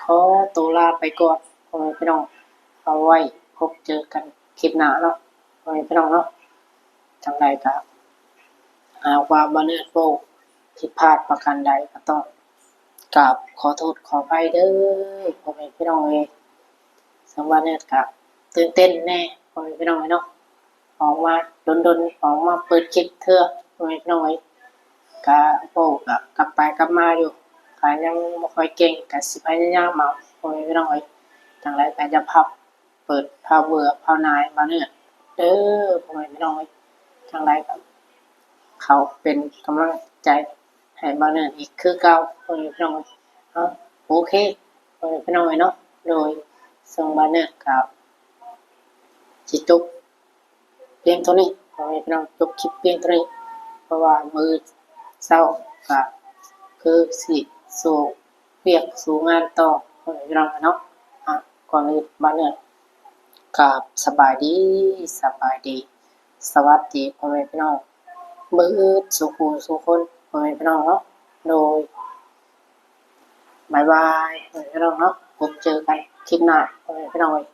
ຂໍຕົວລາໄປກ່ອນ ພໍ່ແມ່ພີ່ນ້ອງ. ເອົາໄວ້ພົບເຈີກັນຄລິບໜ້າເນາະ ພໍ່ແມ່ພີ່ນ້ອງເນາະ. ຈັ່ງໃດກໍຫາກວ່າບ່າວເນີດເວົ້າຜິດພາດປະການໃດ ກໍຕ້ອງກາບຂໍໂທດຂໍອະໄພເດີ ພໍ່ແມ່ພີ່ນ້ອງເອີຍ. ເຊິ່ງບ່າວເນີດກໍຕື່ນເຕັ້ນແດ່ ພໍ່ແມ່ພີ່ນ້ອງເອີຍເນາະ. ອອກມາດົນໆ ອອກມາເປີດຄລິບເທື່ອ ພໍ່ແມ່ພີ່ນ້ອງເອີຍ. ກະເວົ້າກະກັບໄປກັບມາຢູ່ ກະຍັງບໍ່ຄ່ອຍເກັ່ງ ກະຊິພະຍາຍາມເອົາ ພໍ່ແມ່ພີ່ນ້ອງເອີຍ. ຈັ່ງໃດກະຢ່າພາບ ເປີດພາບເບື່ອພາວໜ່າຍບ່າວເນີດເດີ ພໍ່ແມ່ພີ່ນ້ອງເອີຍ. ຈັ່ງໃດກໍເຂົ້າເປັນກຳລັງໃຈໃຫ້ບ່າວເນີດອີກຄືເກົ່າ ພໍ່ແມ່ພີ່ນ້ອງເອີຍ. ເອົາ ໂອເຄ ພໍ່ແມ່ພີ່ນ້ອງເອີຍເນາະ. ໂດຍ ເຊິ່ງບ່າວເນີດກໍຊິຈົບ ພຽງເທົ່ານີ້ ຂໍໃຫ້ພີ່ນ້ອງຈົບຄລິບພຽງເທົ່ານີ້ ເພາະວ່າມື້ເຊົ້າກະຄືຊິສູ້ວຽກສູ້ງານຕໍ່ ຂໍໃຫ້ພີ່ນ້ອງເນາະ. ອາ ກ່ອນອື່ນບາດນີ້ ກາບສະບາຍດີ ສະບາຍດີ ສະຫວັດດີພໍ່ແມ່ພີ່ນ້ອງເບິດສູ່ຜູ້ສູ່ຄົນ ພໍ່ແມ່ພີ່ນ້ອງເນາະ. ໂດຍ ບາຍບາຍ ພໍ່ແມ່ພີ່ນ້ອງເນາະ. ພົບເຈີກັນຄລິບໜ້າ ພໍ່ແມ່ພີ່ນ້ອງເອີຍ.